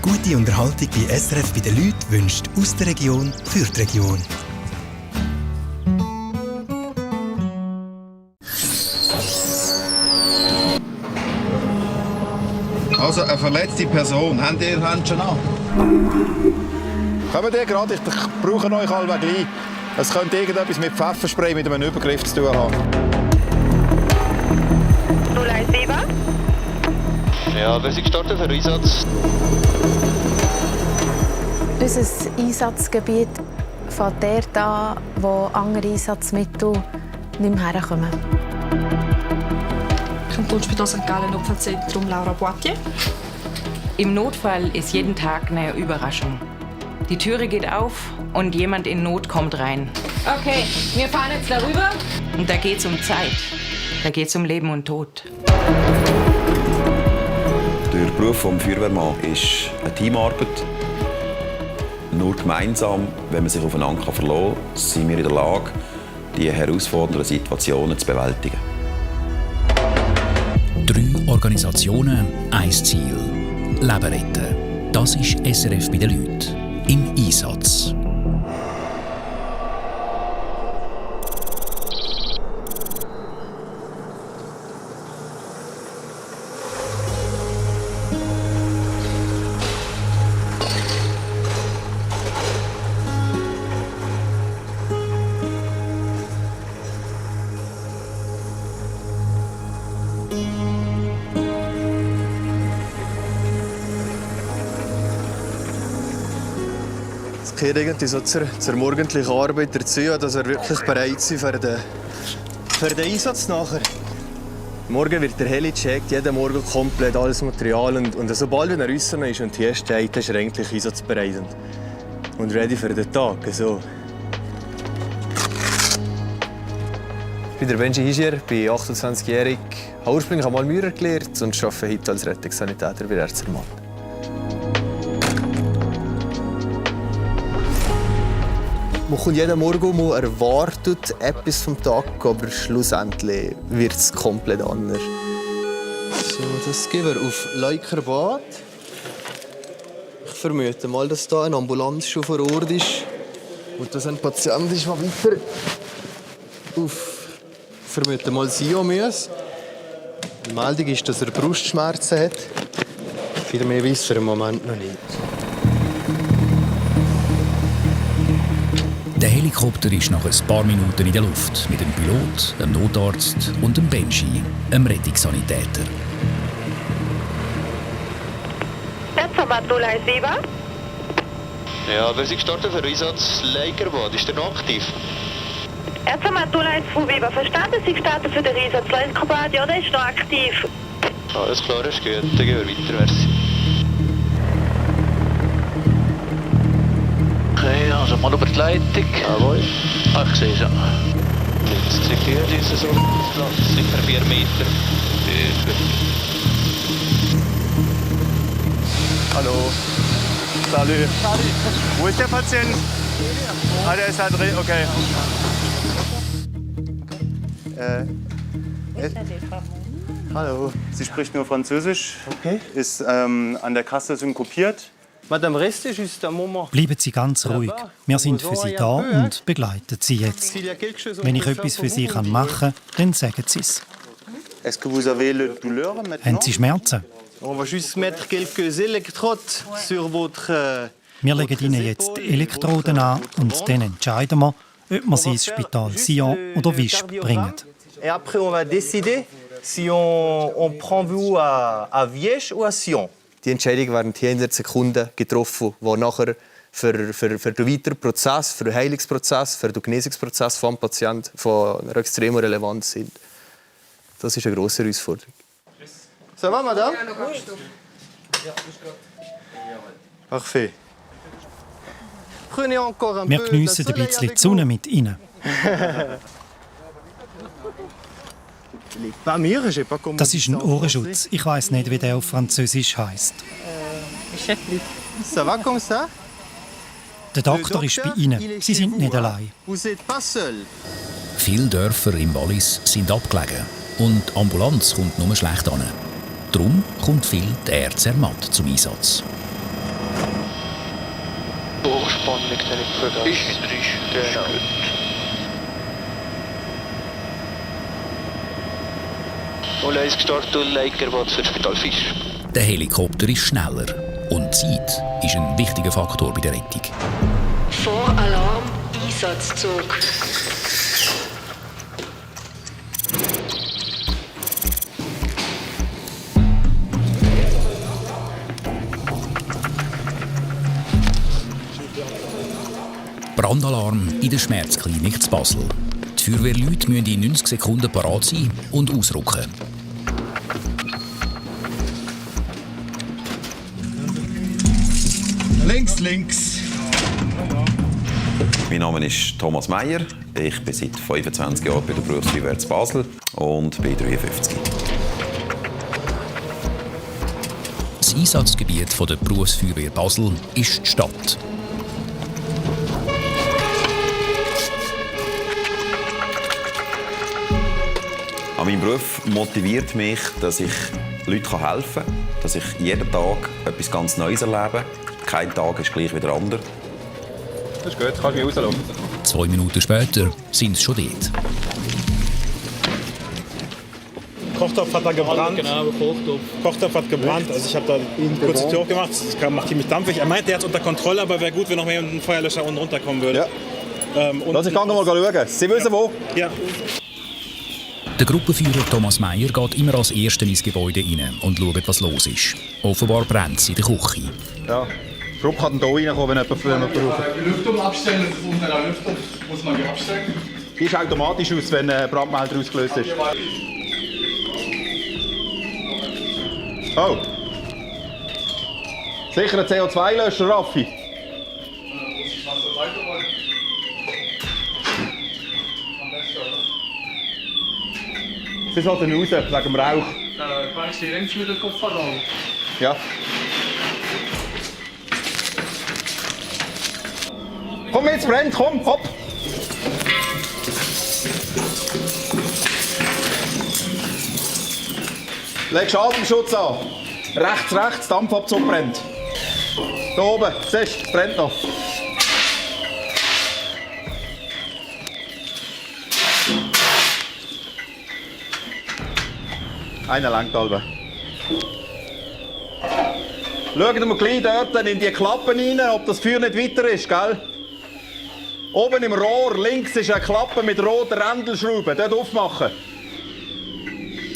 Gute Unterhaltung bei SRF bei den Leuten wünscht aus der Region für die Region. Also eine verletzte Person, habt ihr Hand schon an? Kommt ihr gerade? Ich brauche euch alle gleich. Es könnte irgendetwas mit Pfefferspray mit einem Übergriff zu tun haben. 017? Ja, wir sind gestartet für den Einsatz. Unser Einsatzgebiet fängt dort an, wo andere Einsatzmittel nicht mehr herkommen. Kantonsspital St. Gallen Notfallzentrum Laura Boitier. Im Notfall ist jeden Tag eine Überraschung. Die Türe geht auf und jemand in Not kommt rein. Okay, wir fahren jetzt darüber. Und da geht's um Zeit. Da geht's um Leben und Tod. Der Beruf des Feuerwehrmann ist eine Teamarbeit. Nur gemeinsam, wenn man sich aufeinander verlassen kann, sind wir in der Lage, die herausfordernden Situationen zu bewältigen. 3 Organisationen, ein Ziel. Leben retten. Das ist SRF bei den Leuten. Im Einsatz. Es gehört irgendwie so zur morgendlichen Arbeit dazu, dass wir wirklich bereit sind für den Einsatz nachher. Morgen wird der Heli gecheckt, jeden Morgen komplett alles Material. Und sobald er draussen ist und hier steht, ist er eigentlich einsatzbereit und ready für den Tag. Also. Ich bin der Benji Hischier, bin 28-jährig, habe ursprünglich einmal Maurer gelernt und arbeite heute als Rettungssanitäter bei Erzermatt. Man kommt jeden Morgen mal erwartet etwas vom Tag, aber schlussendlich wird es komplett anders. So, das gehen wir auf Leikerbad. Ich vermute mal, dass da eine Ambulanz schon vor Ort ist und dass ein Patient ist, der weiter auf, vermute mal, Sion muss. Die Meldung ist, dass er Brustschmerzen hat. Viel mehr wissen wir im Moment noch nicht. Der Helikopter ist nach ein paar Minuten in der Luft mit dem Pilot, dem Notarzt und dem Benji, einem Rettungssanitäter. Erzermatt 017? Ja, wir sind gestartet für den Einsatz Leikerbad. Ist der noch aktiv? Erzermatt 017, verstanden? Sie starten für den Einsatz Leikerbad, ja, der ist noch aktiv. Alles klar, ist gut. Dann gehen wir weiter. Merci. Okay, also mal über die Leitung. Jawohl. Ich sehe schon. Links Security ist so. Sicher 4 Meter. Hallo. Salut. Wo ist der Patient? Ah, der ist da drin, okay. Hallo. Sie spricht nur Französisch, Okay. ist an der Kasse synkopiert. Madame, restez juste un moment. Bleiben Sie ganz ruhig. Wir sind für Sie da und begleiten Sie jetzt. Wenn ich etwas für Sie machen kann, dann sagen Sie es. Est-ce que vous avez le douleur maintenant? Haben Sie Schmerzen? On va juste mettre quelques électrodes sur votre... Wir legen Ihnen jetzt die Elektroden an und dann entscheiden wir, ob wir Sie ins Spital Sion oder Visp bringen. Et après, on va décider si on prend vous à Viège ou à Sion. Die Entscheidung wird hier in der Sekunde getroffen, die nachher für den weiteren Prozess, für den Heilungsprozess, für den Genesungsprozess des Patienten von einer extremen Relevanz sind. Das ist eine grosse Herausforderung. Ça va, madame? Parfait. Wir geniessen ein bisschen die Sonne mit Ihnen. Das ist ein Ohrenschutz. Ich weiss nicht, wie der auf Französisch heisst. Ça va comme ça? Der Doktor ist bei Ihnen. Sie sind nicht allein. Vous êtes pas seul. Viele Dörfer im Wallis sind abgelegen und die Ambulanz kommt nur schlecht an. Darum kommt viel die Erzermatt zum Einsatz. Hochspannung, den ich vergessen. Ist wieder ist, genau. Gut. 01 gestartet und Leikerbad für Spital Fisch. Der Helikopter ist schneller und Zeit ist ein wichtiger Faktor bei der Rettung. Voralarm, Einsatzzug. Brandalarm in der Schmerzklinik zu Basel. Die Feuerwehrleute müssen in 90 Sekunden parat sein und ausrücken. Links. Mein Name ist Thomas Meyer. Ich bin seit 25 Jahren bei der Berufsfeuerwehr zu Basel und bin 53. Das Einsatzgebiet der Berufsfeuerwehr Basel ist die Stadt. Mein Beruf motiviert mich, dass ich Leuten helfen kann, dass ich jeden Tag etwas ganz Neues erlebe. Kein Tag ist gleich wie der andere. Das ist gut, kannst du mich rauslassen. 2 Minuten später sind sie schon dort. Kochtopf hat da gebrannt. Genau, Kochtopf hat gebrannt. Also ich habe da kurz die Tür aufgemacht. Das macht ziemlich dampfig. Er meinte, er hat es unter Kontrolle, aber wäre gut, wenn noch mehr ein Feuerlöscher unten runterkommen würde. Ja. Lass ich noch mal schauen. Sie wissen wo? Ja. Der Gruppenführer Thomas Meyer geht immer als Erster ins Gebäude rein und schaut, was los ist. Offenbar brennt es in der Küche. Ja, die Gruppe kann hier reinkommen, wenn jemand braucht. Die Lüftung abstellen, das ist unter der Lüftung, muss man die abstellen. Die ist automatisch aus, wenn ein Brandmelder ausgelöst ist. Oh! Sicher ein CO2-Löscher, Raffi. Sie sollten raus, wegen dem Rauch. Kann ich die Lebensmittelkopf verlangen? Ja. Komm, jetzt brennt, komm, hopp! Legst Atemschutz an. Rechts, Dampfabzug brennt. Da oben, siehst du, es brennt noch. Einer langt halbe. Schaut mal gleich dort in die Klappen rein, ob das Feuer nicht weiter ist, gell? Oben im Rohr links ist eine Klappe mit roten Rändelschrauben. Dort aufmachen.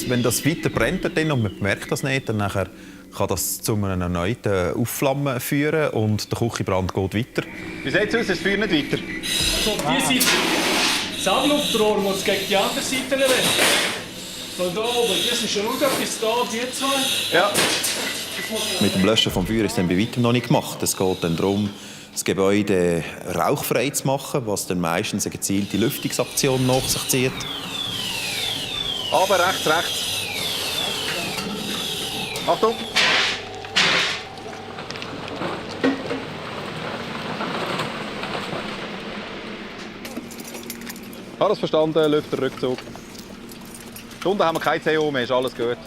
Wenn das weiter brennt und man merkt das nicht, dann kann das zu einem erneuten Aufflammen führen und der Küchenbrand geht weiter. Wie sieht es aus, ist das Feuer nicht weiter? Also die Seite, das Abluftrohr muss gegen die andere Seite weg. Von da oben, das ist schon runter bis da, die zwei. Ja. Mit dem Löschen des Feuers ist es bei weitem noch nicht gemacht. Es geht dann darum, das Gebäude rauchfrei zu machen, was dann meistens eine gezielte Lüftungsaktion nach sich zieht. Aber rechts. Achtung! Alles verstanden, Lüfterrückzug. Hier unten haben wir kein CO mehr, ist alles gut.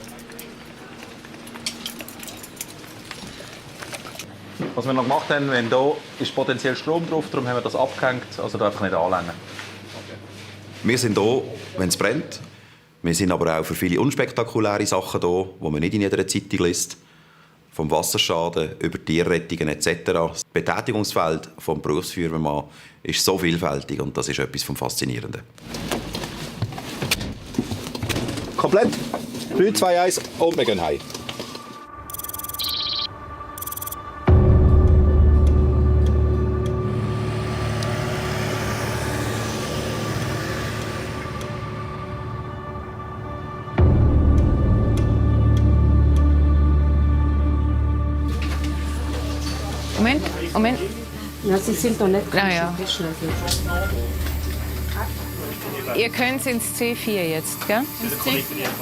Was wir noch gemacht haben, wenn hier ist potenziell Strom drauf, darum haben wir das abgehängt, also da einfach nicht anlängen. Okay. Wir sind hier, wenn es brennt. Wir sind aber auch für viele unspektakuläre Sachen hier, die man nicht in jeder Zeitung liest. Vom Wasserschaden über Tierrettungen etc. Das Betätigungsfeld des Berufsfeuerwehrmanns ist so vielfältig und das ist etwas vom Faszinierenden. Komplett. 3, 2, 1 und wir gehen heim. Moment. Ja, Sie sind doch nicht ganz Ihr könnt ins C4 jetzt, gell?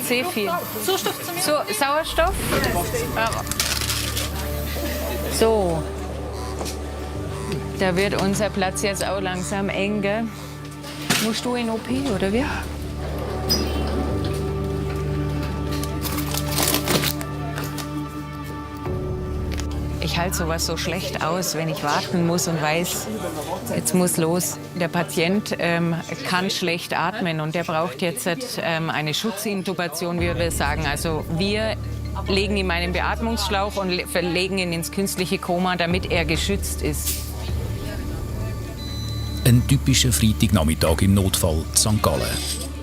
C4. Sauerstoff zu mir. Sauerstoff? So. Da wird unser Platz jetzt auch langsam eng, gell? Musst du in OP, oder wie? Ich halte sowas so schlecht aus, wenn ich warten muss und weiß, jetzt muss los. Der Patient kann schlecht atmen und der braucht jetzt eine Schutzintubation, wie wir sagen. Also wir legen ihm einen Beatmungsschlauch und verlegen ihn ins künstliche Koma, damit er geschützt ist. Ein typischer Freitagnachmittag im Notfall in St. Gallen.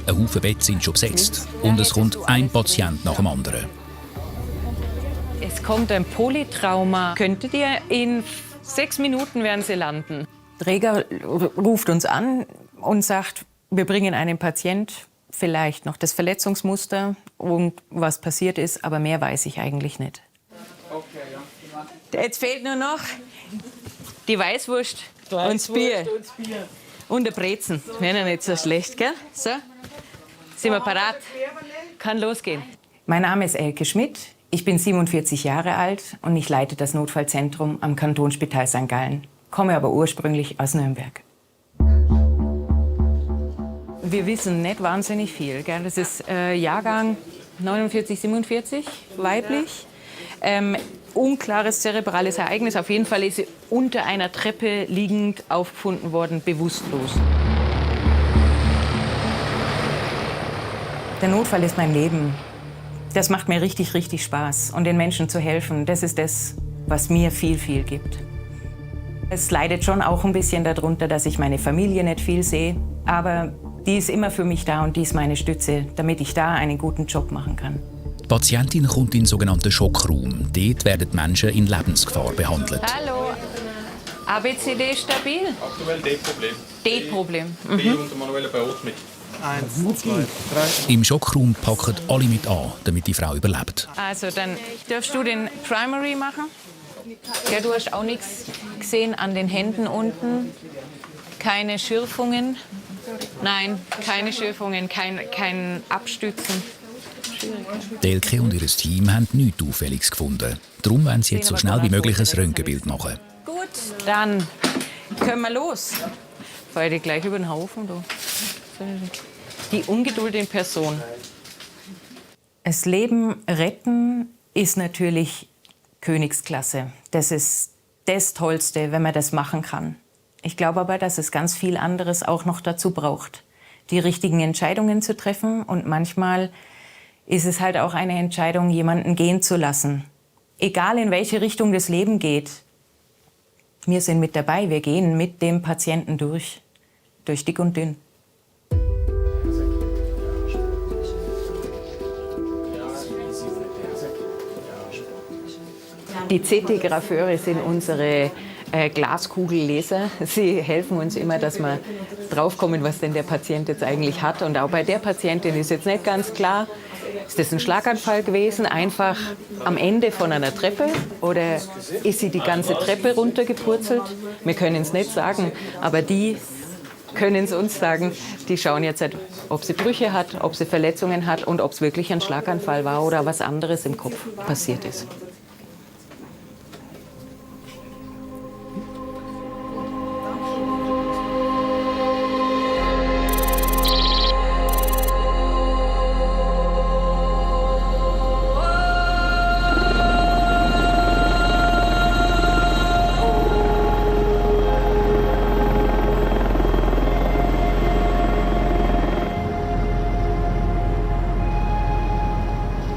Ein Haufen Betten sind schon besetzt und es kommt ein Patient nach dem anderen. Es kommt ein Polytrauma. Könntet ihr in 6 Minuten werden Sie landen? Der Träger ruft uns an und sagt, wir bringen einen Patient, vielleicht noch das Verletzungsmuster und was passiert ist, aber mehr weiß ich eigentlich nicht. Jetzt fehlt nur noch die Weißwurst und das Bier. Und der Brezen. Wäre ja nicht so schlecht, gell? So, sind wir parat? Kann losgehen. Mein Name ist Elke Schmidt. Ich bin 47 Jahre alt und ich leite das Notfallzentrum am Kantonsspital St. Gallen. Komme aber ursprünglich aus Nürnberg. Wir wissen nicht wahnsinnig viel. Gell? Das ist Jahrgang 49, 47, weiblich. Unklares zerebrales Ereignis. Auf jeden Fall ist sie unter einer Treppe liegend aufgefunden worden, bewusstlos. Der Notfall ist mein Leben. Das macht mir richtig, richtig Spaß. Und den Menschen zu helfen, das ist das, was mir viel, viel gibt. Es leidet schon auch ein bisschen darunter, dass ich meine Familie nicht viel sehe. Aber die ist immer für mich da und die ist meine Stütze, damit ich da einen guten Job machen kann. Die Patientin kommt in den sogenannten Schockraum. Dort werden die Menschen in Lebensgefahr behandelt. Hallo. ABCD stabil? Aktuell D-Problem. D-Problem. D und manuelle Beatmung. 1, 2, 3. Im Schockraum packen alle mit an, damit die Frau überlebt. Also dann darfst du den Primary machen. Ja, du hast auch nichts gesehen an den Händen unten. Keine Schürfungen. Nein, keine Schürfungen, kein Abstützen. Elke und ihr Team haben nichts Auffälliges gefunden. Darum wollen sie jetzt so schnell wie möglich ein Röntgenbild machen. Gut, dann können wir los. Feuer dich gleich über den Haufen. Du. Die Ungeduld in Person. Das Leben retten ist natürlich Königsklasse. Das ist das Tollste, wenn man das machen kann. Ich glaube aber, dass es ganz viel anderes auch noch dazu braucht. Die richtigen Entscheidungen zu treffen und manchmal ist es halt auch eine Entscheidung, jemanden gehen zu lassen. Egal in welche Richtung das Leben geht. Wir sind mit dabei, wir gehen mit dem Patienten durch dick und dünn. Die CT-Grapheure sind unsere Glaskugelleser. Sie helfen uns immer, dass wir draufkommen, was denn der Patient jetzt eigentlich hat. Und auch bei der Patientin ist jetzt nicht ganz klar, ist das ein Schlaganfall gewesen, einfach am Ende von einer Treppe, oder ist sie die ganze Treppe runtergepurzelt? Wir können es nicht sagen, aber die können es uns sagen. Die schauen jetzt, ob sie Brüche hat, ob sie Verletzungen hat und ob es wirklich ein Schlaganfall war oder was anderes im Kopf passiert ist.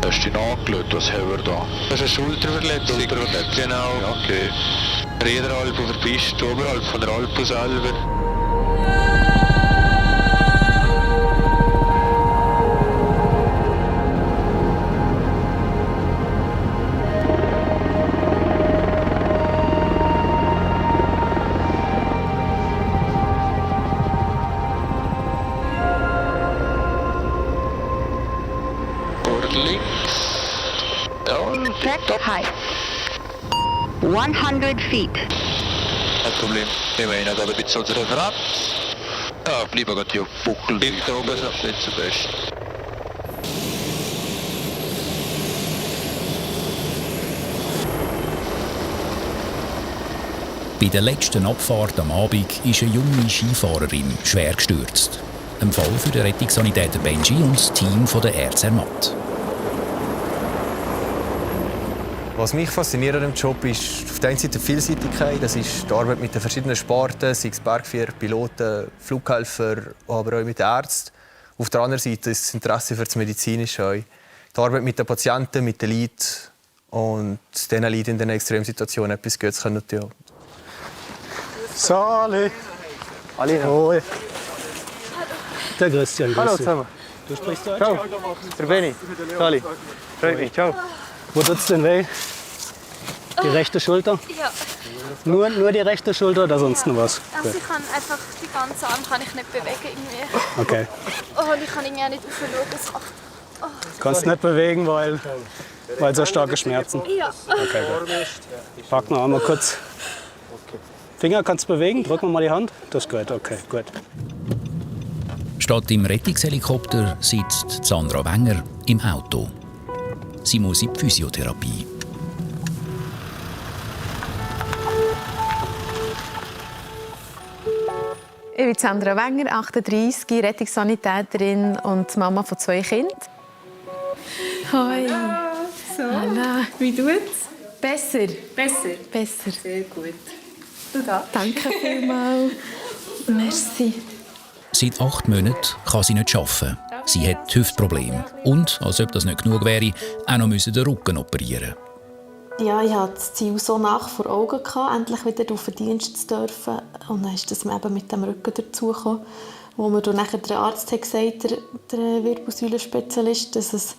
Hast du ihn angeschaut? Was haben wir da? Das ist eine Schulterverletzung. Genau. Okay. Riederalp auf der Piste, oberhalb von der Alpe selber. High. 100 feet. Kein Problem. Wir haben aber ein bisschen als Referat. Ja, bleiben wir hier auf Buckel. Da oben ist nicht so best. Bei der letzten Abfahrt am Abend ist eine junge Skifahrerin schwer gestürzt. Ein Fall für den Rettungssanitäter Benji und das Team von der Ärzte Zermatt. Was mich fasziniert an dem Job ist auf der einen Seite die Vielseitigkeit. Das ist die Arbeit mit den verschiedenen Sparten, sei es Bergführer, Piloten, Flughelfer, aber auch mit den Ärzten. Auf der anderen Seite ist das Interesse für das Medizinische auch. Die Arbeit mit den Patienten, mit den Leuten und diesen Leuten in diesen Extremsituationen etwas Gutes tun können. Sali. Hallo. Hoi. Der Christian. Hallo zusammen. Du sprichst Deutsch? Ciao. Der Benni. Sali. Freut mich. Ciao. Wo tut's denn weh? Die rechte Schulter? Ja. Nur die rechte Schulter oder sonst noch was? Also ich kann einfach die ganze Arm kann ich nicht bewegen irgendwie. Okay. Oh, und ich kann irgendwie auch nicht aufschauen. Das macht... Oh. Kannst nicht bewegen, weil so starke Schmerzen? Ja. Okay, gut. Pack noch einmal kurz. Finger kannst du bewegen, drück mal die Hand. Das ist gut, okay, gut. Statt im Rettungshelikopter sitzt Sandra Wenger im Auto. Sie muss in die Physiotherapie. Ich bin Sandra Wenger, 38, Rettungssanitäterin und Mama von 2 Kindern. Hoi. So. Hallo. Wie tut's? Besser. Besser? Sehr gut. Du darfst. Danke vielmals. Merci. Seit 8 Monaten kann sie nicht arbeiten. Sie hat Hüftprobleme. Und, als ob das nicht genug wäre, auch noch den Rücken operieren. Ja, ich hatte das Ziel so nach vor Augen, endlich wieder auf den Dienst zu dürfen. Und dann ist das eben mit dem Rücken dazugekommen, wo mir dann nachher der Arzt hat gesagt, der Wirbelsäulenspezialist, dass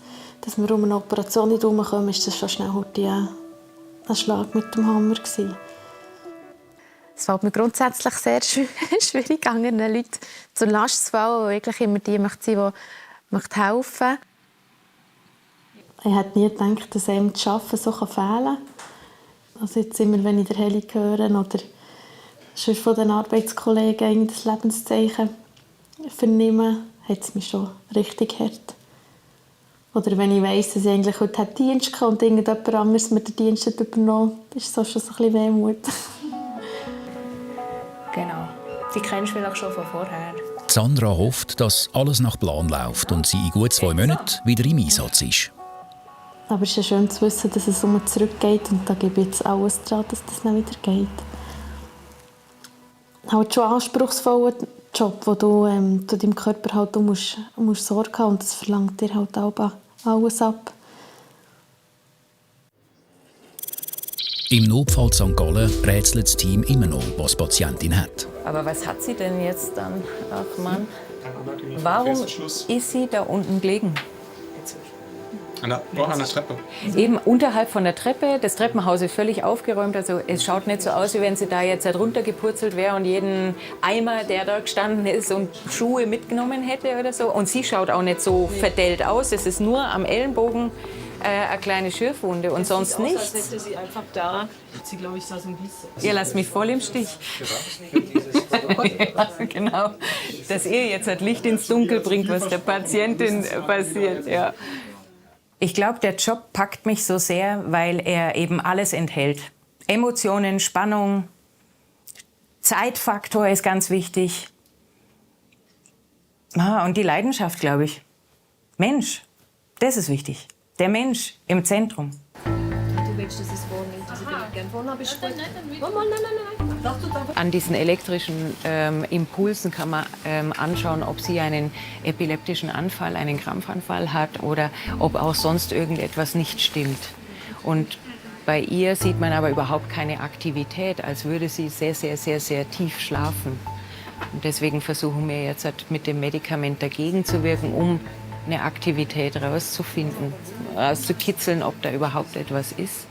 wir um eine Operation nicht herumkommen, ist das schon schnell ein Schlag mit dem Hammer gewesen. Es fällt mir grundsätzlich sehr schwierig, anderen Leuten zur Last zu fallen, weil ich immer die möchte, die helfen möchte. Ich hätte nie gedacht, dass einem das Arbeiten so fehlen kann. Also jetzt immer, wenn ich den Heli höre oder schon von den Arbeitskollegen das Lebenszeichen vernehmen, hat es mich schon richtig hart. Oder wenn ich weiss, dass ich eigentlich heute Dienst hatte und irgendjemand anderes mir den Dienst hat übernommen hat, ist es schon so ein bisschen Wehmut. Genau. Die kennst du vielleicht schon von vorher. Sandra hofft, dass alles nach Plan läuft und sie in gut 2 Monaten wieder im Einsatz ist. Aber es ist ja schön zu wissen, dass es um zurückgeht und da gebe ich jetzt alles daran, dass das nicht wieder geht. Halt schon ein anspruchsvoller Job, wo du zu deinem Körper halt musst Sorge haben und das verlangt dir halt auch alles ab. Im Notfall St. Gallen rätselt das Team immer noch, was die Patientin hat. Aber was hat sie denn jetzt dann? Ach Mann. Warum ist sie da unten gelegen? An der Treppe. Eben unterhalb von der Treppe. Das Treppenhaus ist völlig aufgeräumt. Also es schaut nicht so aus, wie wenn sie da jetzt runtergepurzelt wäre und jeden Eimer, der da gestanden ist, und Schuhe mitgenommen hätte oder so. Und sie schaut auch nicht so verdellt aus. Es ist nur am Ellenbogen eine kleine Schürfwunde und sonst nichts. Als hätte sie einfach da. Sie, glaube ich, saß ein bisschen. Ihr lasst mich voll im Stich. Ja, genau. Dass ihr jetzt das Licht ins Dunkel bringt, was der Patientin passiert. Ja. Ich glaube, der Job packt mich so sehr, weil er eben alles enthält. Emotionen, Spannung, Zeitfaktor ist ganz wichtig. Und die Leidenschaft, glaube ich. Mensch, das ist wichtig. Der Mensch im Zentrum. Du willst, dass es vornimmt. Also gerne vorne besprechen. Nein. An diesen elektrischen Impulsen kann man anschauen, ob sie einen epileptischen Anfall, einen Krampfanfall hat oder ob auch sonst irgendetwas nicht stimmt. Und bei ihr sieht man aber überhaupt keine Aktivität, als würde sie sehr, sehr, sehr, sehr tief schlafen. Und deswegen versuchen wir jetzt mit dem Medikament dagegen zu wirken, um eine Aktivität rauszufinden, rauszukitzeln, ob da überhaupt etwas ist.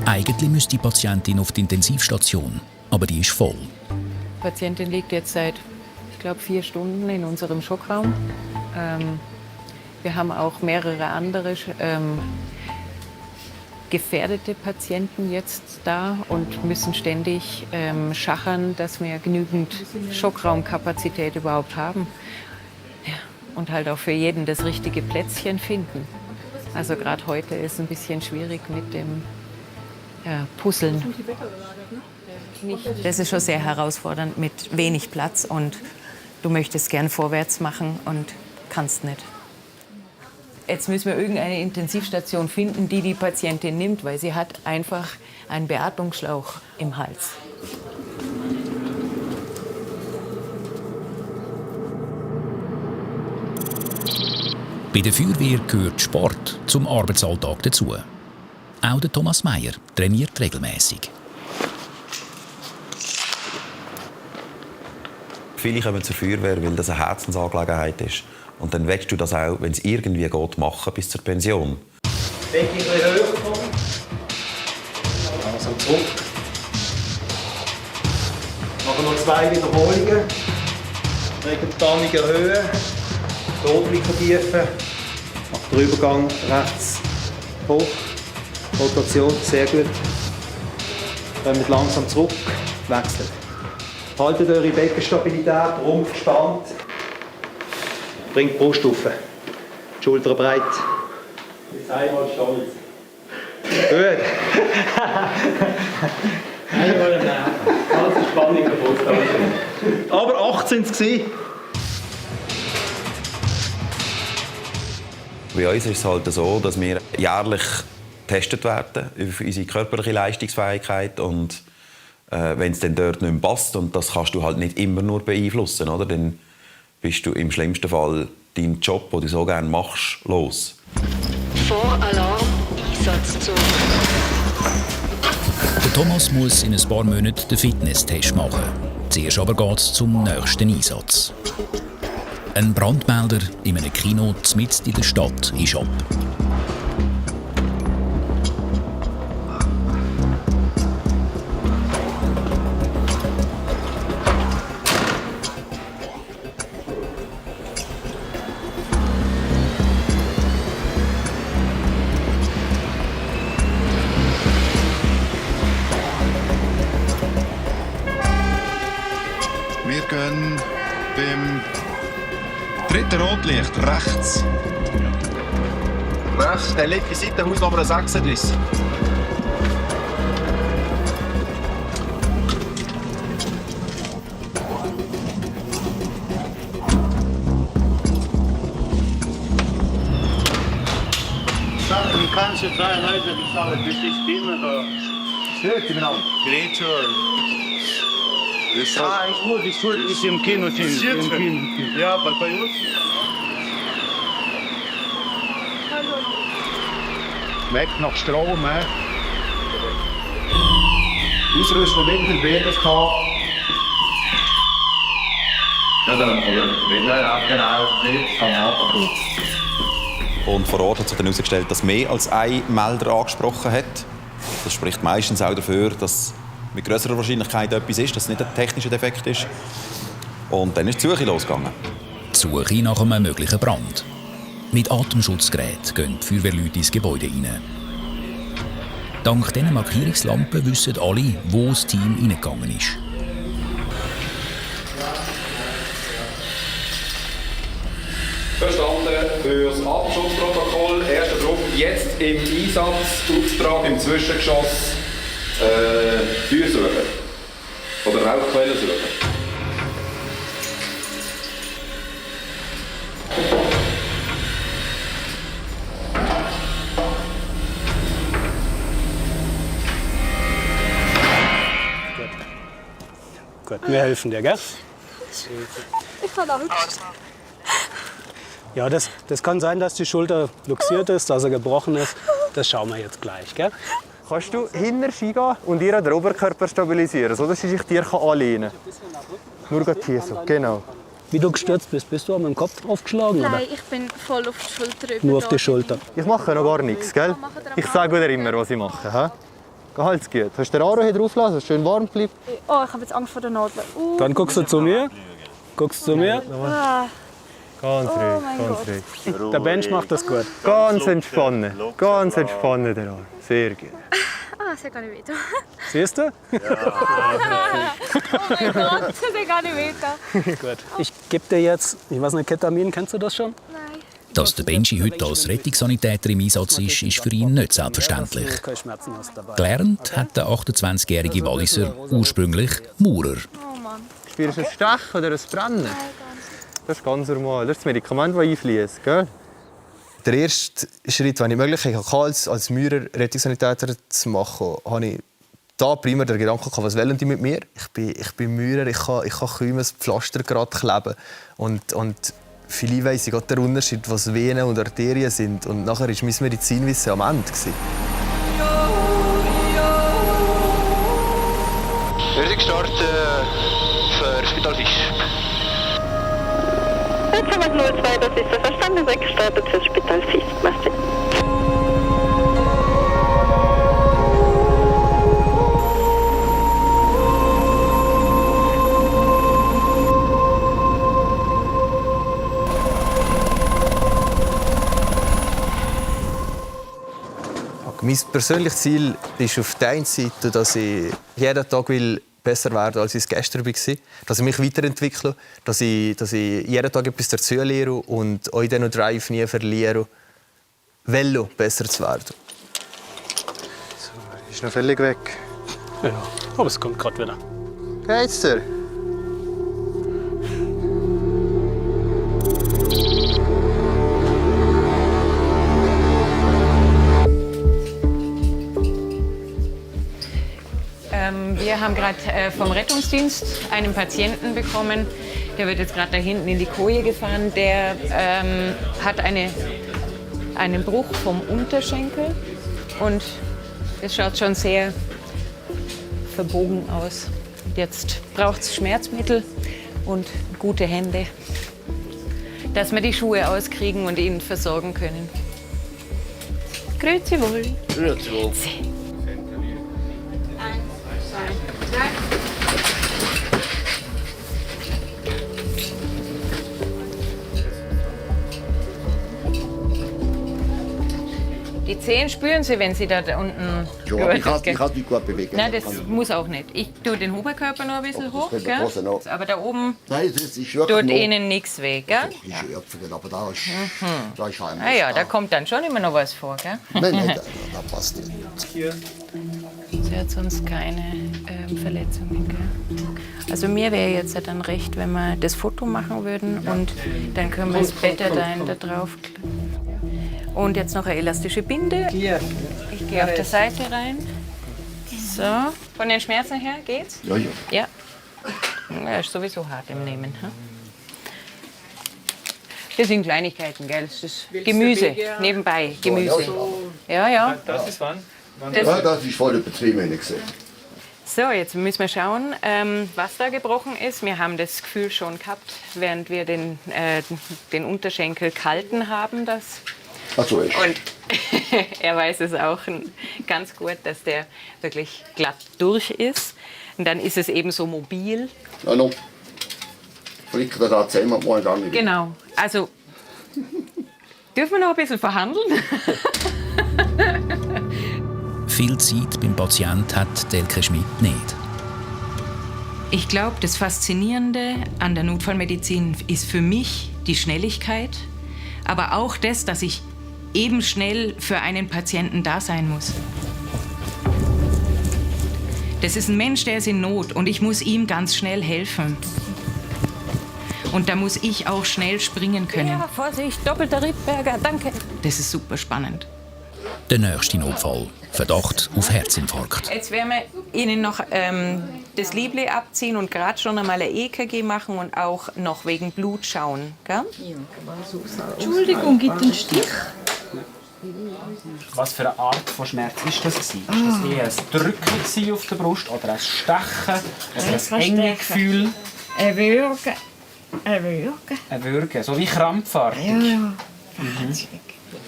Eigentlich müsste die Patientin auf die Intensivstation, aber die ist voll. Die Patientin liegt jetzt seit, ich glaube, 4 Stunden in unserem Schockraum. Wir haben auch mehrere andere gefährdete Patienten jetzt da und müssen ständig schachern, dass wir genügend Schockraumkapazität überhaupt haben. Ja, und halt auch für jeden das richtige Plätzchen finden. Also gerade heute ist es ein bisschen schwierig mit dem Puzzeln. Das ist schon sehr herausfordernd mit wenig Platz und du möchtest gern vorwärts machen und kannst nicht. jetzt müssen wir irgendeine Intensivstation finden, die die Patientin nimmt, weil sie hat einfach einen Beatmungsschlauch im Hals. Bei der Feuerwehr gehört Sport zum Arbeitsalltag dazu. Auch der Thomas Meyer trainiert regelmäßig. Viele kommen zur Feuerwehr, weil das eine Herzensangelegenheit ist. Und dann willst du das auch, wenn es irgendwie geht, machen bis zur Pension. Weg ein bisschen höher kommen. Langsam zurück. Machen wir 2 Wiederholungen. Wegen tanniger Höhe. Die Atmung vertiefen. Nach dem Übergang rechts hoch. Rotation, sehr gut. Kommt langsam zurück. Wechseln. Haltet eure Beckenstabilität, Rumpf gespannt. Bringt die Brust auf. Die Schultern breit. Jetzt einmal stolz. Gut. Einmal im Leben. Ganze Spannung kaputt. Aber 8 sind es gewesen. Bei uns ist es halt so, dass wir jährlich getestet werden über unsere körperliche Leistungsfähigkeit. Und wenn es dann dort nicht mehr passt, und das kannst du halt nicht immer nur beeinflussen, oder? Dann bist du im schlimmsten Fall deinen Job, den du so gerne machst, los. Voralarm, Einsatzzug. Der Thomas muss in ein paar Monaten den Fitnesstest machen. Zuerst aber geht es zum nächsten Einsatz. Ein Brandmelder in einem Kino mitten in der Stadt ist ab. Wir gehen beim dritten Rotlicht rechts. Rechts, der linke Seite, Hausnummer 36. Du kannst jetzt sein, Leute, ich sage, das ist immer da. Hört ihr genau? Greater. Ist gut, ist im Kino. Ja, bei uns. Weg nach Strom. Ausrüsten mit dem BFK. Ja, genau. Das kann auch. Und vor Ort hat sich dann herausgestellt, dass mehr als ein Melder angesprochen hat. Das spricht meistens auch dafür, dass mit grösserer Wahrscheinlichkeit etwas ist, dass es nicht ein technischer Defekt ist. Und dann ist die Suche losgegangen. Die Suche nach einem möglichen Brand. Mit Atemschutzgeräten gehen die Feuerwehrleute ins Gebäude rein. Dank diesen Markierungslampen wissen alle, wo das Team reingegangen ist. Verstanden für das Atemschutzprotokoll. Erster Druck jetzt im Einsatz, Auftrag im Zwischengeschoss. Feuer suchen. Oder Rauchquellen suchen. Gut, wir helfen dir, gell? Ich habe Angst. Ja, das kann sein, dass die Schulter luxiert ist, dass er gebrochen ist. Das schauen wir jetzt gleich, gell? Kannst du hinter reingehen und ihr den Oberkörper stabilisieren, sodass sie sich dir anlehnen kann? Nur hier so, genau. Wie du gestürzt bist du mit dem Kopf draufgeschlagen? Nein, oder? ich bin voll auf die Schulter über. Nur auf die Schulter. Ich mache noch gar nichts, gell? Ich sage dir immer, was ich mache. He? Gehalt's gut. Hast du den Arm hier drauf lassen, dass es schön warm bleibt? Oh, ich habe jetzt Angst vor der Nadel. Dann guckst du zu mir. Guckst zu mir. Ah. Ganz Oh ruhig, mein ganz Gott. ruhig. Der Bench macht das gut. Ganz entspannen. Ganz entspannen, der Arm. Sehr gut. Ah, das hat gar nicht weh. Siehst du? Oh mein Gott, das hat gar nicht weh. Gut. Ich gebe dir jetzt, ich weiß nicht, Ketamin, kennst du das schon? Nein. Dass der Benji heute als Rettungssanitäter im Einsatz ist für ihn nicht selbstverständlich. Ja, keine Schmerzen hast dabei. Gelernt hat der 28-jährige Walliser ursprünglich Maurer. Oh Mann. Spürst du ein Stechen oder ein Brennen? Das ist ganz normal. Das ist das Medikament, das einfließt, gell? Der erste Schritt, wenn ich die Möglichkeit hatte, als Maurer Rettungssanitäter zu machen, habe ich da primär den Gedanken gehabt, was wollen die mit mir? Ich bin Maurer, ich kann kaum ein Pflaster gerade kleben. Und vielleicht weiss ich den Unterschied, was Venen und Arterien sind. Und nachher war mein Medizinwissen am Ende. Start für Spital Fisch. Jetzt haben wir 02, das ist der Verstanden, gestartet für das Spital Fisch. Merci. Mein persönliches Ziel ist auf der einen Seite, dass ich jeden Tag besser werden will, als ich es gestern war. Dass ich mich weiterentwickle, dass ich jeden Tag etwas dazu lerne und auch diesen Drive nie verliere, Velo besser zu werden. So, ist noch völlig weg. Ja, aber es kommt gerade wieder. Geht's dir? Wir haben gerade vom Rettungsdienst einen Patienten bekommen. Der wird jetzt gerade da hinten in die Koje gefahren. Der hat einen Bruch vom Unterschenkel und es schaut schon sehr verbogen aus. Jetzt braucht es Schmerzmittel und gute Hände, dass wir die Schuhe auskriegen und ihn versorgen können. Grüezi wohl. Grüezi wohl. Die Zehen spüren Sie, wenn Sie da unten... Ja, ich kann mich gut bewegen. Nein, das muss auch nicht. Ich tue den Oberkörper noch ein bisschen hoch, gell? Aber da oben tut Ihnen nichts weh, gell? Das ist Öpfel, aber da ist Ah ja, da kommt dann schon immer noch was vor, gell? Nein, da passt nicht. Sie hat sonst keine Verletzungen, gell? Also mir wäre jetzt dann recht, wenn wir das Foto machen würden und dann können wir das Betadine da drauf. Und jetzt noch eine elastische Binde. Ich gehe auf der Seite rein. So. Von den Schmerzen her geht's? Ja, ja. Ja. Ja, ist sowieso hart im Nehmen. Hm? Das sind Kleinigkeiten, gell? Das ist Gemüse, nebenbei. Gemüse. Ja, ja. Das ist wann? Ja, das ist voll übertrieben, habe ich gesehen. So, jetzt müssen wir schauen, was da gebrochen ist. Wir haben das Gefühl schon gehabt, während wir den Unterschenkel gehalten haben, dass... Ach so, echt? Und er weiß es auch ganz gut, dass der wirklich glatt durch ist. Und dann ist es eben so mobil. Ja, no. Flicken wir da zusammen, mal gar nicht. Genau. Also, dürfen wir noch ein bisschen verhandeln? Viel Zeit beim Patienten hat Elke Schmidt nicht. Ich glaube, das Faszinierende an der Notfallmedizin ist für mich die Schnelligkeit, aber auch das, dass ich eben schnell für einen Patienten da sein muss. Das ist ein Mensch, der ist in Not und ich muss ihm ganz schnell helfen. Und da muss ich auch schnell springen können. Ja, Vorsicht, doppelter Rittberger, danke. Das ist super spannend. Der nächste Notfall. Verdacht auf Herzinfarkt. Jetzt werden wir Ihnen noch das Liebli abziehen und gerade schon einmal ein EKG machen und auch noch wegen Blut schauen. Gell? Entschuldigung, gibt einen Stich? Was für eine Art von Schmerz ist das? Ist das eher ein Drücken auf der Brust oder ein Stechen oder ein enges Gefühl? Ein Würgen. Ein Würgen. Ein Würgen, so wie krampfartig. Ja, ja. Mhm.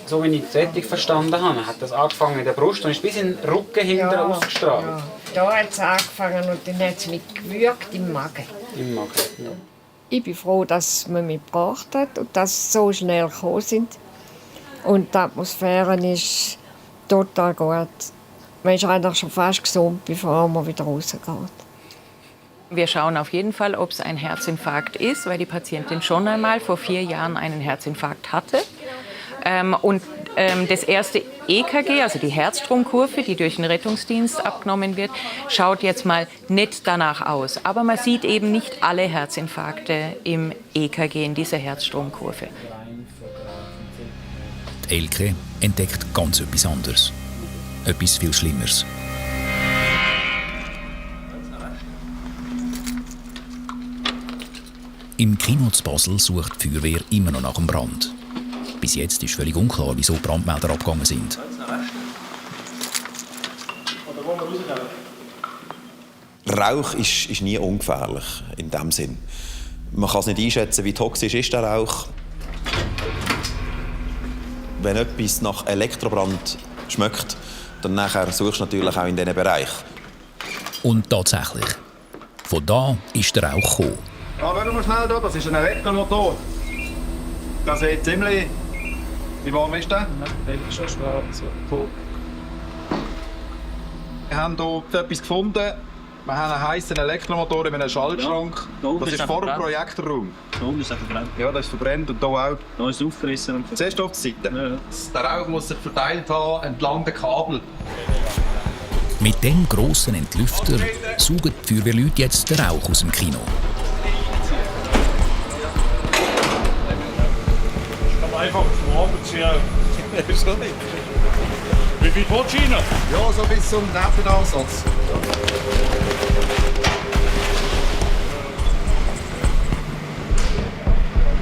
So wie ich die Rettung verstanden habe, hat das angefangen in der Brust und ist bis in den Rücken hinten ausgestrahlt. Ja. Da hat es angefangen und dann hat es mich gewürgt im Magen. Im Magen, ja. Ich bin froh, dass man mich gebracht hat und dass sie so schnell gekommen sind. Und die Atmosphäre ist total gut. Man ist eigentlich schon fast gesund, bevor man wieder rausgeht. Wir schauen auf jeden Fall, ob es ein Herzinfarkt ist, weil die Patientin schon einmal vor 4 Jahren einen Herzinfarkt hatte. Das erste EKG, also die Herzstromkurve, die durch den Rettungsdienst abgenommen wird, schaut jetzt mal nicht danach aus. Aber man sieht eben nicht alle Herzinfarkte im EKG, in dieser Herzstromkurve. Die Elke entdeckt ganz etwas anderes. Etwas viel Schlimmeres. Im Kino zu Basel sucht die Feuerwehr immer noch nach dem Brand. Bis jetzt ist völlig unklar, wieso die Brandmelder abgegangen sind. Rauch ist nie ungefährlich in dem Sinn. Man kann es nicht einschätzen, wie toxisch ist der Rauch. Wenn etwas nach Elektrobrand schmeckt, dann nachher suchst du natürlich auch in diesen Bereich. Und tatsächlich. Von da ist der Rauch gekommen. warte mal schnell da, das ist ein Elektromotor. Das sieht ziemlich... Wie warm ist der? Der ist schon schwarz. Wir haben hier etwas gefunden. Wir haben einen heißen Elektromotor in einem Schaltschrank. Das ist vor dem Projektorraum. Da unten ist er verbrannt. Ja, das ist verbrannt und hier auch. Da ist es aufgerissen. Zuerst auf die Seite. Ja. Der Rauch muss sich verteilt haben entlang der Kabel. Mit dem grossen Entlüfter saugen die Feuerwehrleute jetzt den Rauch aus dem Kino. Einfach zum Abendschirm. Wie viel willst du rein? Ja, so bis zum Nebenansatz.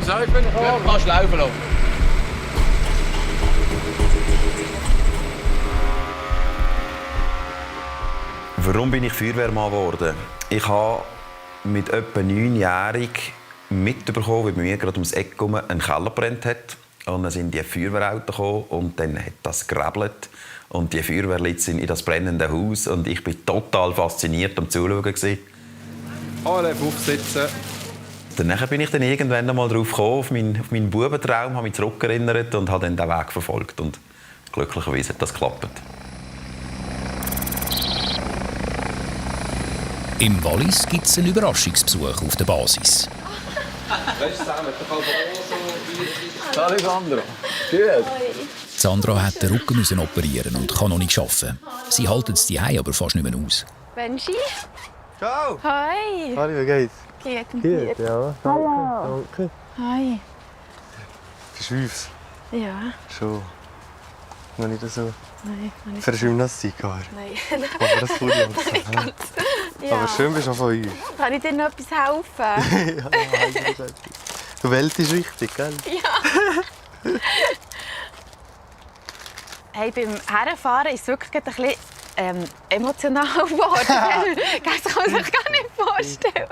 Ja, kannst laufen lassen. Warum bin ich Feuerwehrmann geworden? Ich habe mit etwa 9-jährig mitbekommen, wie bei mir gerade ums Eck herum ein Keller gebrannt hat. Und dann sind die Feuerwehrautos gekommen und dann hat das gerebelt. Und die Feuerwehrleute sind in das brennende Haus und ich war total fasziniert am Zuschauen. Alle aufsitzen. Danach bin ich dann irgendwann einmal drauf gekommen, auf meinen Bubentraum, habe mich zurückerinnert und habe dann den Weg verfolgt. Und glücklicherweise hat das geklappt. Im Wallis gibt es einen Überraschungsbesuch auf der Basis. Alessandro, gut. Sandra hat den Rücken müssen operieren und kann noch nicht arbeiten. Sie halten es zuhause aber fast nicht mehr aus. Benji? Ciao! Hi! Hallo, wie geht's? Geht und dir? Ja. Hallo! Danke. Hi! Bist du Wiefs? Ja. Schon. Noch nicht so. Nein, noch nicht. Für Gymnastik gar. Nein. Aber das tut langsam. Ja. Aber schön bist du von uns. Kann ich dir noch etwas helfen? Ja, du Welt ist richtig, gell? Ja. Hey, beim Herfahren ist es wirklich ein bisschen emotional geworden. Das kann man sich gar nicht vorstellen.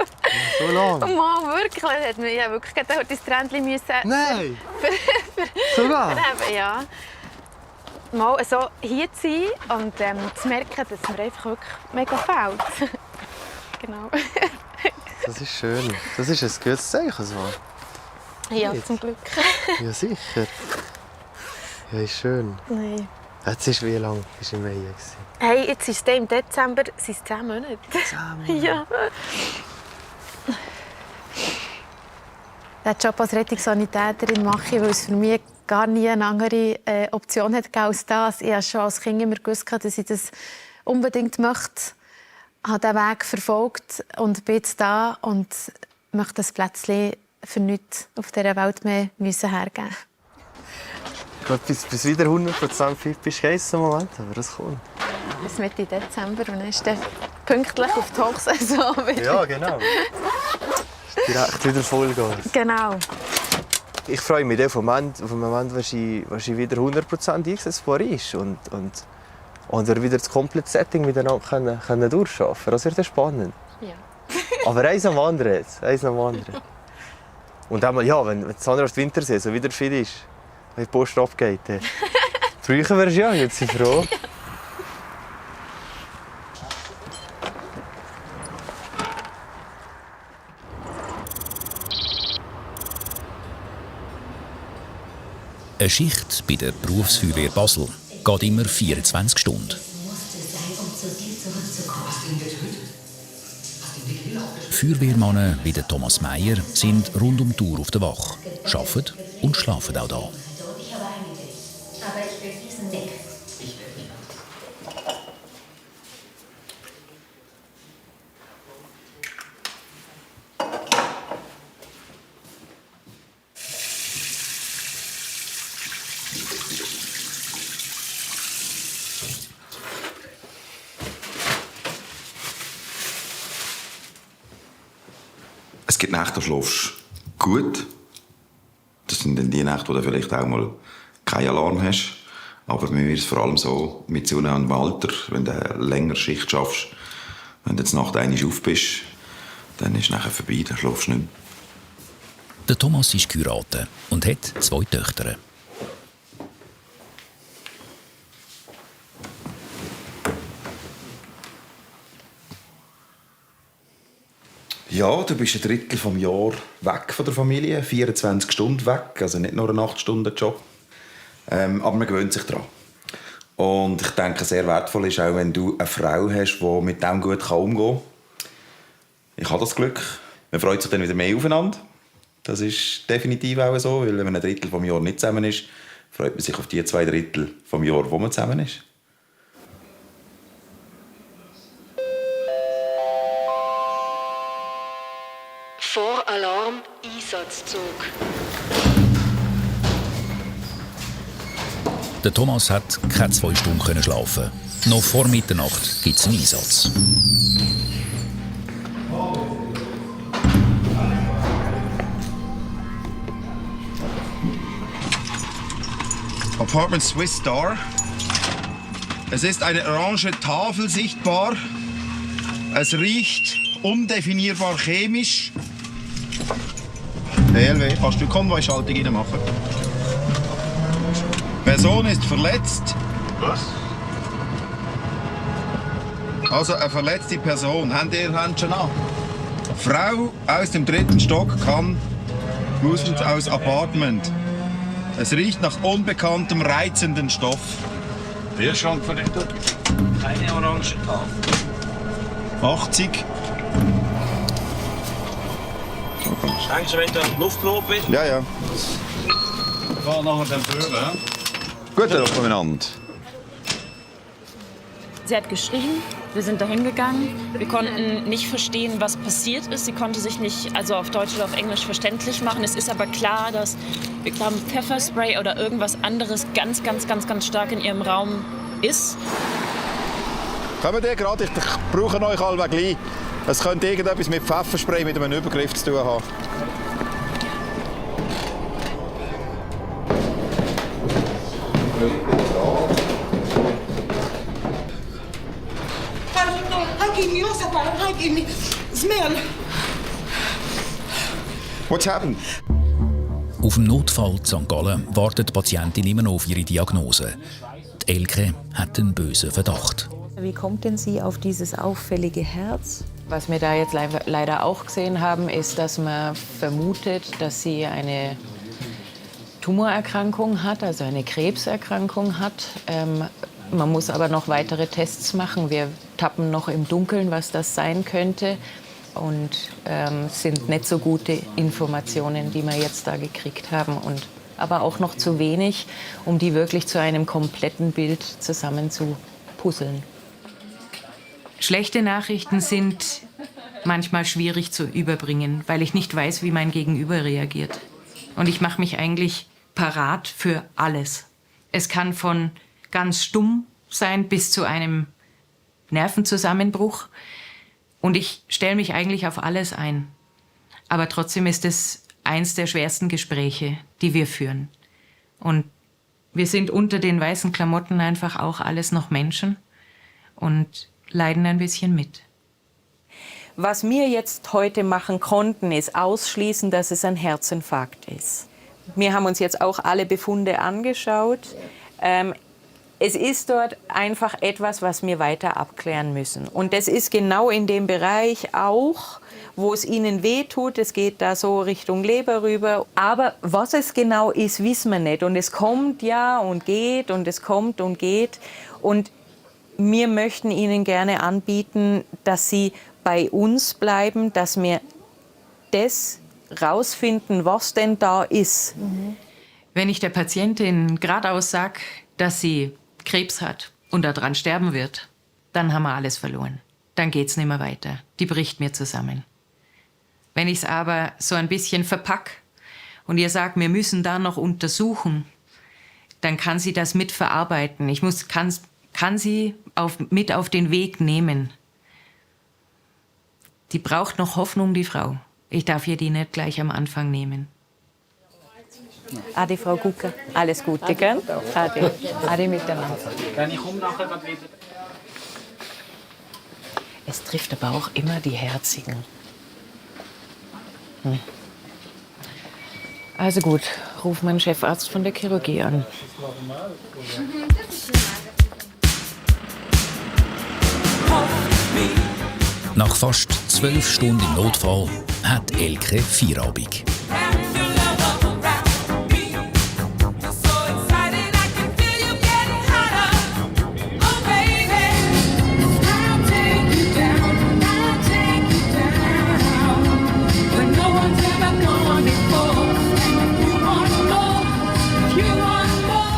So lange? Mann, wirklich. Ich musste wirklich das Tränchen müssen. Nein! Sogar? Ja. Mal so hier zu sein und zu merken, dass mir einfach wirklich mega fehlt. Genau. Das ist schön. Das ist ein gutes Zeichen. So. Ja, zum Glück. Ja, sicher. Ja, ist schön. Nein. Jetzt ist wie lange? Ist im Mai. Hey, jetzt ist es im Dezember, sind es 10 Monate. 10 Monate? Ja. Den Job als Rettungssanitäterin mache ich, weil es für mich gar nie eine andere Option hat als das. Ich habe schon als Kind immer gewusst, dass ich das unbedingt möchte. Ich habe diesen Weg verfolgt und bin jetzt da und möchte das Plätzchen für nichts auf dieser Welt mehr hergeben. Ich glaube, bis wieder 100% fit bist, heisst im Moment, aber das kommt. Bis Mitte Dezember und dann ist dann pünktlich auf die Hochsaison wieder. Ja, genau. Direkt wieder Vollgas. Genau. Ich freue mich auf den Moment, wo sie wieder 100% eingesetzbar ist und wir wieder das komplette Setting miteinander können durchschaffen. Das wird spannend. Ja. Aber eins am anderen jetzt. Eins am anderen. Und einmal, ja, wenn Sandra auf die Wintersaison wieder fit ist, wenn die Post abgeht, dann früher wärst du ja, jetzt sind wir froh. Eine Schicht bei der Berufsfeuerwehr Basel geht immer 24 Stunden. Feuerwehrmänner wie der Thomas Meyer sind rund um die Uhr auf der Wache, arbeiten und schlafen auch da. Aber ich will diesen weg. Es gibt Nächte, da schläfst du gut. Das sind dann die Nächte, wo du vielleicht auch mal keinen Alarm hast. Aber bei mir ist es vor allem so, mit so einem Alter, wenn du eine längere Schicht schaffst, wenn du jetzt Nacht einmal auf bist, dann ist es nachher vorbei, dann schläfst du nicht mehr. Der Thomas ist geheiratet und hat 2 Töchter. Ja, du bist ein Drittel vom Jahr weg von der Familie, 24 Stunden weg, also nicht nur ein 8-Stunden-Job. Aber man gewöhnt sich daran. Und ich denke, sehr wertvoll ist auch, wenn du eine Frau hast, die mit dem gut umgehen kann. Ich habe das Glück. Man freut sich dann wieder mehr aufeinander. Das ist definitiv auch so, weil wenn man ein Drittel vom Jahr nicht zusammen ist, freut man sich auf die 2 Drittel vom Jahr, wo man zusammen ist. Voralarm, Einsatzzug. Der Thomas hat keine 2 Stunden schlafen. Noch vor Mitternacht gibt es einen Einsatz. Apartment Swiss Star. Es ist eine orange Tafel sichtbar. Es riecht undefinierbar chemisch. DLW, kannst du Konvoischaltung reinmachen? Person ist verletzt. Was? Also eine verletzte Person. Habt ihr Händchen an? Frau aus dem 3. Stock muss aus Apartment. Es riecht nach unbekanntem, reizenden Stoff. Bierschrank verrichtet. Keine orange Tafel. 80. Denkst du, wenn du Luftprobe bist? Ja, ja. Ich fahre nachher den Böhlen. Guten Tag miteinander. Sie hat geschrien, wir sind dahin gegangen. Wir konnten nicht verstehen, was passiert ist. Sie konnte sich nicht, also auf Deutsch oder auf Englisch, verständlich machen. Es ist aber klar, dass wir glauben, Pfefferspray oder irgendwas anderes ganz stark in ihrem Raum ist. Kommt ihr gerade? Ich brauche euch alle gleich. Es könnte irgendetwas mit Pfefferspray, mit einem Übergriff zu tun haben. What's happened? Auf dem Notfall in St. Gallen wartet die Patientin immer noch auf ihre Diagnose. Die Elke hat einen bösen Verdacht. Wie kommt denn sie auf dieses auffällige Herz? Was wir da jetzt leider auch gesehen haben, ist, dass man vermutet, dass sie eine Tumorerkrankung hat, also eine Krebserkrankung hat. Man muss aber noch weitere Tests machen. Wir tappen noch im Dunkeln, was das sein könnte. Und sind nicht so gute Informationen, die wir jetzt da gekriegt haben. Aber auch noch zu wenig, um die wirklich zu einem kompletten Bild zusammen zu puzzeln. Schlechte Nachrichten sind manchmal schwierig zu überbringen, weil ich nicht weiß, wie mein Gegenüber reagiert. Und ich mache mich eigentlich parat für alles. Es kann von ganz stumm sein bis zu einem Nervenzusammenbruch. Und ich stelle mich eigentlich auf alles ein. Aber trotzdem ist es eins der schwersten Gespräche, die wir führen. Und wir sind unter den weißen Klamotten einfach auch alles noch Menschen und leiden ein bisschen mit. Was wir jetzt heute machen konnten, ist ausschließen, dass es ein Herzinfarkt ist. Wir haben uns jetzt auch alle Befunde angeschaut. Es ist dort einfach etwas, was wir weiter abklären müssen. Und das ist genau in dem Bereich auch, wo es ihnen wehtut. Es geht da so Richtung Leber rüber. Aber was es genau ist, wissen wir nicht. Und es kommt ja und geht und es kommt und geht. Und wir möchten ihnen gerne anbieten, dass sie bei uns bleiben, dass wir das rausfinden, was denn da ist. Wenn ich der Patientin geradeaus sage, dass sie Krebs hat und daran sterben wird, dann haben wir alles verloren. Dann geht's nicht mehr weiter. Die bricht mir zusammen. Wenn ich es aber so ein bisschen verpack und ihr sagt, wir müssen da noch untersuchen, dann kann sie das mitverarbeiten. Ich kann sie mit auf den Weg nehmen. Die braucht noch Hoffnung, die Frau. Ich darf ihr die nicht gleich am Anfang nehmen. Adi, Frau Gucke. Alles Gute, gell? Adi. Adi miteinander. Wenn ich komme nachher wieder. Es trifft aber auch immer die Herzigen. Also gut, ruf meinen Chefarzt von der Chirurgie an. Nach fast 12 Stunden im Notfall hat Elke Feierabend.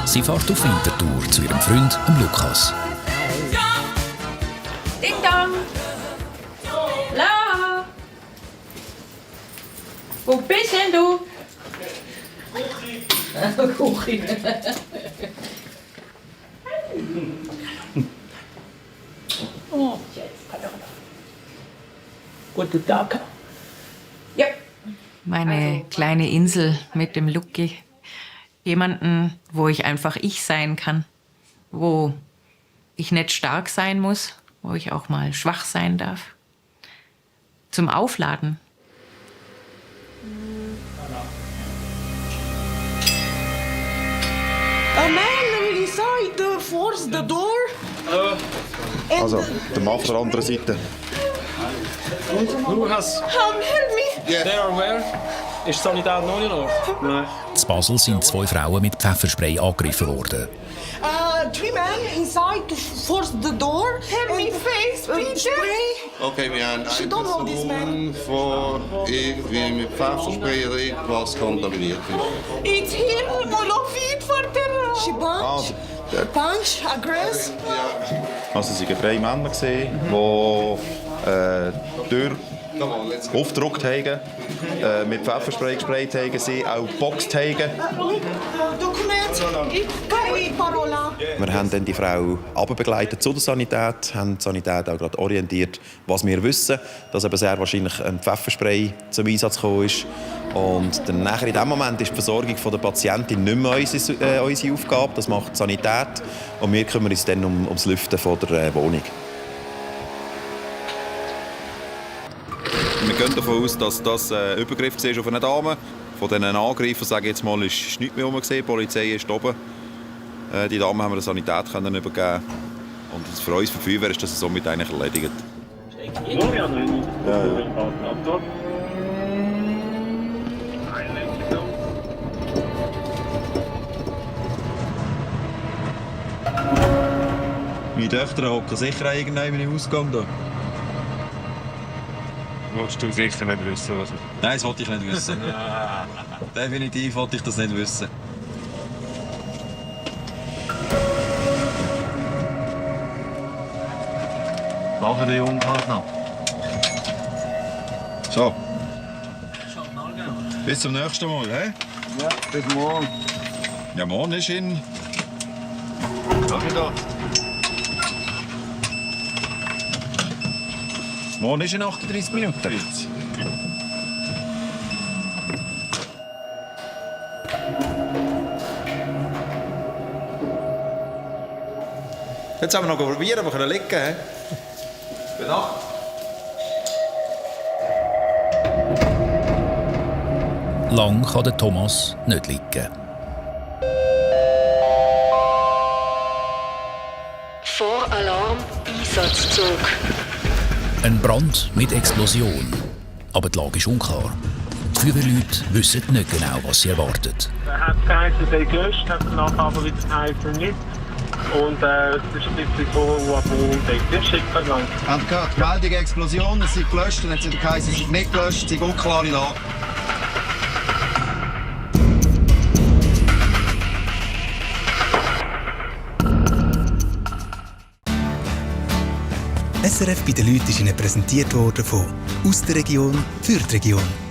Sie fährt auf Winterthur zu ihrem Freund Lukas. Ding dong! La! Wo bist denn du? Kuchi. Oh. Guten Tag. Ja. Meine kleine Insel mit dem Lucky. Jemanden, wo ich einfach ich sein kann. Wo ich nicht stark sein muss, wo ich auch mal schwach sein darf. Zum Aufladen. A man inside forced the door. Also, der Mann von der anderen Seite. Lukas, Help me. they are where? Ist die Sanität noch nicht in Ordnung? Nein. In Basel sind 2 Frauen mit Pfefferspray angegriffen worden. 3 men inside forced the door. Help me face, bitte. Okay, wir haben She eine don't know this man. Person, die irgendwie mit Pfefferspray irgendwas kontaminiert ist. It's him, Molofit for terror. She punch, punch, aggress. Also, es waren 3 Männer, die die Tür aufgedruckt haben, mit Pfefferspray gesprayt haben, sie auch geboxt haben. Wir haben dann die Frau runterbegleitet zu der Sanität, haben die Sanität auch gerade orientiert, was wir wissen, dass eben sehr wahrscheinlich ein Pfefferspray zum Einsatz gekommen ist. Und dann nachher in dem Moment ist die Versorgung der Patientin nicht mehr unsere Aufgabe, das macht die Sanität. Und wir kümmern uns dann ums Lüften von der Wohnung. Wir gehen davon aus, dass das ein Übergriff war auf eine Dame. Von diesen Angreifern, sage ich jetzt mal, ist nichts mehr herum. Die Polizei ist oben. Die Dame haben wir der Sanität übergeben. Und für uns, für die Feuerwehr, ist das somit eigentlich erledigt. Ja. Meine Töchter hocken sicher irgendwann im Ausgang da. Willst du sicher nicht wissen, was? Nein, das wollte ich nicht wissen. Definitiv wollte ich das nicht wissen. Machen die Jungen halt noch. So. Bis zum nächsten Mal, hä? Ja, bis morgen. Ja, morgen ist in... Nachmittag. Morgen ist in 38 Minuten. Jetzt haben wir noch probieren, wir können liegen. Gute Nacht. Lang kann der Thomas nicht liegen. Voralarm, Einsatzzug. Ein Brand mit Explosion. Aber die Lage ist unklar. Die Feuerwehrleute wissen nicht genau, was sie erwartet. Er hat geheißen, er sei gelöscht, hat danach aber wieder geheißen nicht. Und es ist ein bisschen so, wo der schickt man lang. Haben gehört, Meldung Explosion, es sei gelöscht, dann hat es wieder geheißen, es sei nicht gelöscht, es sei unklare Lage. SRF bei den Leuten ist Ihnen präsentiert worden von «Aus der Region für die Region».